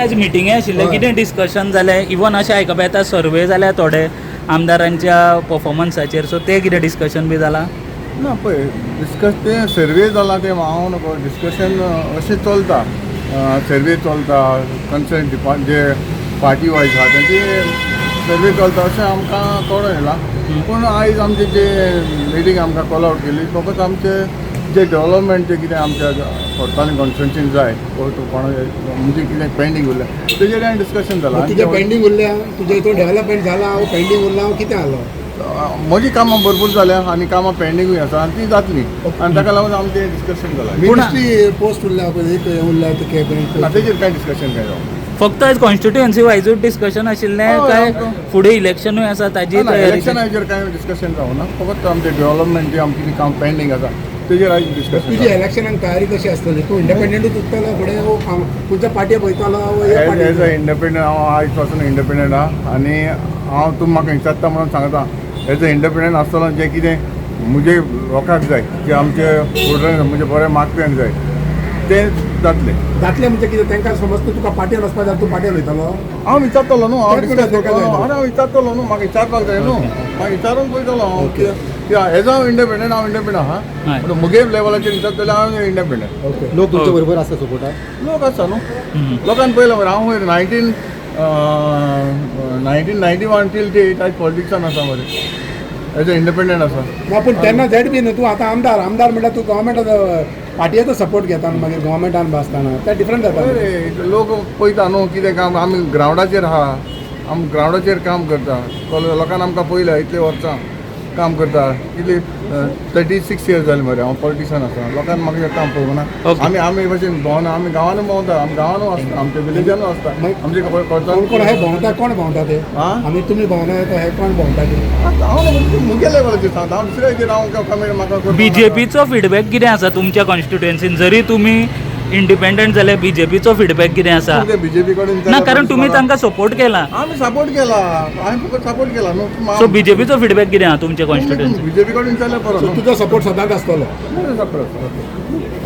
आयज मिटिंगे आशिल्ले, हय. कितें डिस्कशन जालें? इवन अशें आयकपा येता सर्वे जाल्या थोडे आमदारांच्या पफॉर्मन्साचेर, सो ते कितें डिस्कशन बी जालां? ना, पळय, डिस्कस तें सर्वे जाला तें हांव नको. डिस्कशन अशें चलता, सर्वे चलता, कन्सर्न डिपार्ट जे पार्टी वायज आहा तेंची सर्वे चलता अशें आमकां कळोन येयलां. पूण आयज आमचे जे मिटींग आमकां कॉल आवट केली, फकत आमचे जे डेवलपमेंट जे कितें आमच्या कोर्टान कॉन्स्टिट्युन्सीन जाय, कोणा म्हणजे कितें पेंडींग उरलें, तेजेर आनी डिस्कशन जालां. तुजें पेंडींग उरल्या, तुजें हितून डेव्हलपमेंट जाला, पेंडींग उरला, कितें जालो? म्हजी कामां भरपूर जाल्या आनी कामां पेंडींगूय आसा आनी ती जातली आनी ताका लागून आमचें डिस्कशन जालां. मिनिस्ट्री पोस्ट उरल्या पळय, एक हें उरल्या ना. कॅबिनेट. तेजेर कांय डिस्कशन काय जावं फक्त आयज कॉन्स्टिट्युएन्सी वायजूच डिस्कशन आशिल्लें हय, काय आमकां- फुडें इलेक्शनूय आसा ताजी तयारी? इलेक्शनाचेर कांय डिस्कशन जावना, फकत आमचें डेव्हलपमेंट जे आमचें कितें काम पेंडींग आसा तेजेर आयज डिस्कशन. तुजी इलेक्शनाक तयारी कशी आसतली? तूं इंडिपेंडंटूच उरतलो फुडें वो खंयच्या पार्टी पळयतलो वो हे एज अ पार्टी? इंडिपेंडंट, हांव आयज पासून इंडिपेंडंट आहा आनी हांव तूं म्हाका विचारता म्हणून सांगता, एज अ इंडिपेंडंट आसतलो, जें कितें म्हजे लोकांक जाय, जे आमचे फुडऱ्यांक म्हजे बरें मागप्यांक जाय तें जातलें. जातलें म्हणजे कितें? तांकां समज तूं तुका पार्टीन वचपा जाय, तूं पार्टीन वयतलो? हांव विचारतलो न्हू, हांव तेंच डिस्कस म्हणटा, करतलो. हांव विचारतलो न्हू, म्हाका विचारपाक जाय न्हू, म्हाका विचारून पळयतलो हांव. एज हांव इंडिपेंडंट, हांव इंडिपेंडंट आहा. पूण मुगे लेवलाचेर विचारतले जाल्यार हांव इंडिपेंडंट. ओके. लोक तुमच्या बरोबर आसा सपोर्टाक? लोक आसा न्हू. लोकांनी पळयला मरे, हांव 1991 till date आयज पॉलिटिक्सान आसा मरे, एज अ इंडिपेंडंट आसा. ना, पूण तेन्ना झेड बी न्हू, तूं आतां आमदार. आमदार म्हणल्यार तूं गव्हर्मेंटाचो पार्टीचो सपोर्ट घेता न्हू, मागीर गव्हर्मेंटान बसतना तें डिफरंट जाता न्हू. अरे, लोक पळयता न्हू कितें काम. आमी ग्रावंडाचेर आहा, आमी ग्रावंडाचेर काम करता. लोकांनी आमकां पळयला इतले वर्सां काम करता. कितले 36 इयर्स जाले मरे हांव पॉलिटिक्सान आसा. लोकांनी म्हाका हें काम पळोवंक ना. आमी भशेन भोंवना, आमी गांवानू भोंवता, आमी गांवानू आसता, आमच्या विलेजानू आसता. आमचे कोण कोण हे भोंवता? कोण भोंवता ते? आं? आमी तुमी भोंवना हे कोण भोंवता ते? हांव मुगे लेवलाचेर सांगता, हांव दुसऱ्याचेर हांव कमेंट म्हाका करपाक नाका. बीजेपीचो फीडबॅक कितें आसा तुमच्या कॉन्स्टिट्युएन्सीन? जरी तुमी इंडिपेंडंट जाल्यार बीजेपीचो फीडबॅक कितें आसा? बीजेपी कडेन ना, कारण तुमी तांकां सपोर्ट केला. आमी सपोर्ट केला, आमी फकत सपोर्ट केला न्हू. सो बीजेपीचो फीडबॅक कितें आहा तुमच्या कॉन्स्टिट्युएन्सीन? बीजेपी कडेन विचारल्यार बरो सो न्हू. तुजो सपोर्ट सदांच आसतलो? सपोर्ट.